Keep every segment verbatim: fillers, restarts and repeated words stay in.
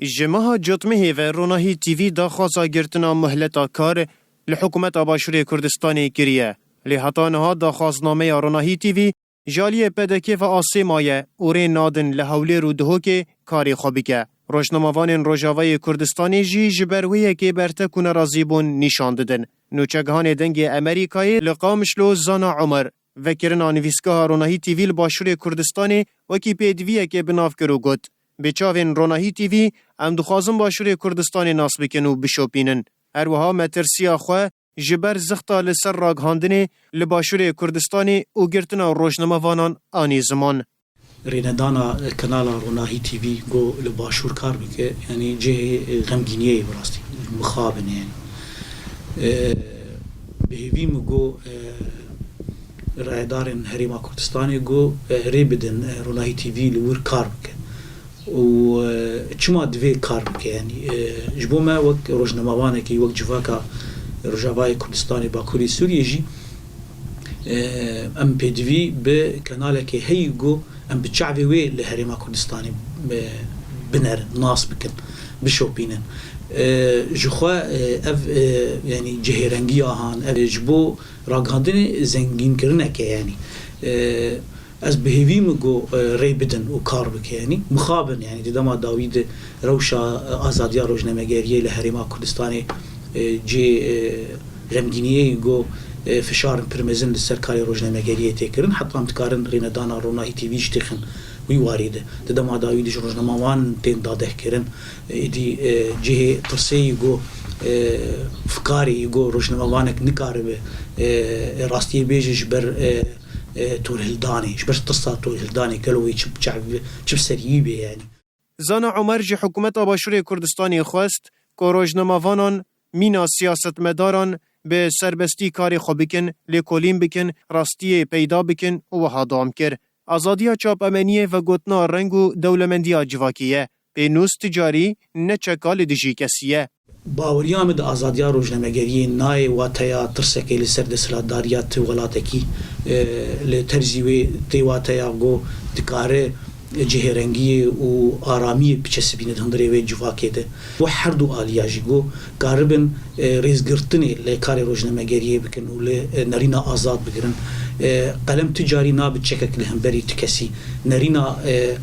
Ji meha Cotmehê ve Ronahî T V daxwaza girtina muhleta kar li hikûmeta Başûrê Kurdistanê kiriye. Lê heta niha daxwaznameya Ronahî T V ji aliyê P D K ve asê maye û rê nadin li Hewlêr û Duhokê karê xwe bike. Rojnamevanên Rojavayê Kurdistanê jî ji ber wê yekê bertek û nerazîbûn nîşan didin. Nûçegihanê Dengê Amerîkayê li Qamişlo Zana Omer vekirina nivîsgeha Ronahî T V li Başûrê Kurdistanê wekî pêdiviyekê bi nav kir û got, bi çavên Ronahî T V em dixwazin Başûrê Kurdistanê nas bikin û bişopînin. Her wiha me tirsiya xwe ji ber zixta li ser ragihandinê li Başûrê Kurdistanê û girtina rojnamevanan anî ziman. Rênedana kanala Ronahî T V ku li Başûr kar bike, yanî cihê xemgîniyê ye bi rastî, mixabin e yanî. E, bi hêvî min ku, e, rayedarên Herêma Kurdistanê ku, e, rê bidin, e, Ronahî T V li wir kar bike. Û, e, çima divê kar bike? Yanî, e, ji bo me wek rojnamevanekî, wek civaka Rojavayê Kurdistanê, Bakurê Sûriyê jî, e, em pêdivî bi kanalekê heyî ku em bi çavê wê li Herêma Kurdistanê, e, binerin, nas bikin, bişopînin. E, ji xwe, e, ev, e, yanî cihêrengiya han, ev ji bo ragihandinê zengînkirineke yanî. E, Ez bi hêvî min ku, e, rê bidin û kar bike, yanî mixabin, yanî di dema dawî de rewşa, e, azadiya rojnamegeriyê li Herêma Kurdistanê, e, cê, e, xemgîniyê ku, e, fişarin pir mezin li ser karê rojnamegeriyê tê kirin, heta em dikarin rênedana Ronahî T V jî têxin wî warî de. Di dema dawî de ji rojnamevan tên dadeh kirin, e, êdî, e, cihê tirsê yî ku, e, fikarê yî ku rojnamevanek nikaribe, e, rastiyê bêje ji ber, e, e, torhildanê, ji ber tirsa torhildanê, gelo wê çi, çi, çi bi serî wî bê yanî. Zana Omer ji hikûmeta Başûrê Kurdistanê xwest ku rojnamevanan mîna siyasetmedaran bi serbestî karê xwe bikin, lêkolîn bikin, rastiyê peyda bikin û wiha dewam kir, Azadiya çapemeniyê vegotina reng û dewlemendiya civakî ye. Pênûs ti carî ne çeka li dijî kesî ye. Baweriya min di azadiya rojnamegeriyê nayê wateya tirsekê li ser desthilatdariya ti welatekî, e, li terzî wê tê wateya ku dikare cihêrengiyê û aramiyê biçesibîne di hundirê wê civakê de. Wê her du aliya jî ku karibin, e, rêzgirtinê li karê rojnamegeriyê bikin û li, e, nerîna azad bigirin. E, qelem ti carî nabe çekek li hemberî ti kesî. Nerîna, e,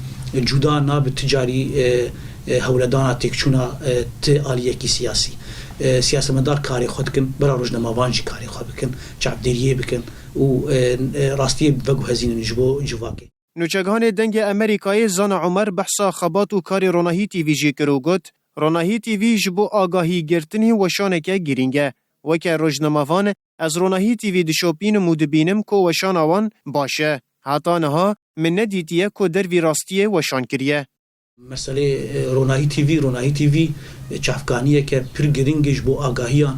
cuda nabe ti carî, e, e, hewledana têkçûna, e, ti aliyekî siyasî. E, siyasetmedar karê xwe dikin, bira rojnamevan jî karê xwe bikin, çavdêriyê bikin û, e, e, rastiyê veguhezînin ji bo civakê. Nûçegihanê Dengê Amerîkayê Zana Omer behsa xebat û karê Ronahî T V jî kir û got, Ronahî T V ji bo agahî girtinê weşaneke girîng e. Weke rojnamevan, ez Ronahî T V dişopînim û dibînim ku weşana wan baş e. Heta niha min nedîtiye ku dervî rastiyê weşan kiriye. Meselê, e, Ronahî T V, Ronahî T V, e, çavkaniyeke pir girîng e ji bo agahiyan,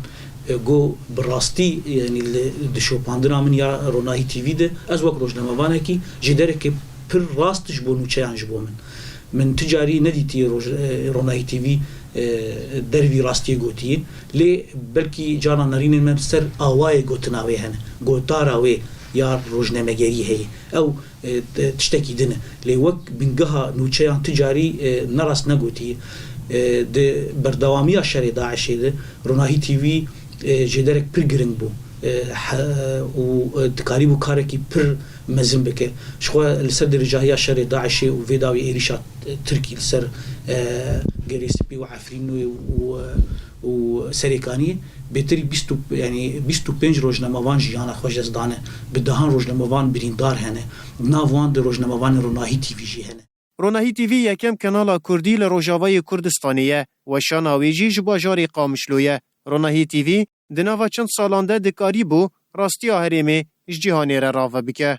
e, ku bi rastî, yanî li, di şopandina min ya Ronahî T V de, ez wek rojnamevanekî jêderekê pir rast ji bo nûçeyan ji bo min. Min ti carî nedîtiye roj-, e, Ronahî T V, e, dervî rastiyê gotiye. Lê belkî carna nerînên me li ser awayê gotina wê hene. Gotara wê ya rojnamegerî heye. Ew e, t-, tiştekî din e. Lê wek bingeha nûçeyan ti carî, e, nerast negotî. E, di berdewamiya şerê DAIŞê de Ronahî T V, e, jêderek pir giring bû. E, he-, û, e, dikarîbû karekî pir mezin bike. Ji xwe li ser dirêjahiya şerê DAIŞê û vê dawî êrîşa, e, Tirkî li ser, e, Gerê Spî û Efrînê û, e, û Serêkaniyê bêtirî bîst û, yanî bîst û pênc rojnamevan jiyana xwe ji dest dane. Bi dehan rojnamevan birîndar hene. Di nav wan de rojnamevanên Ronahî T V jî hene. Ronahî T V yekem kanala kurdî li Rojavayê Kurdistanê ye. Weşana wê jî ji bajarê Qamişlo ye. Ronahî T V di nava çend salan de dikarîbû rastiya herêmê ji cîhanê re rave bike.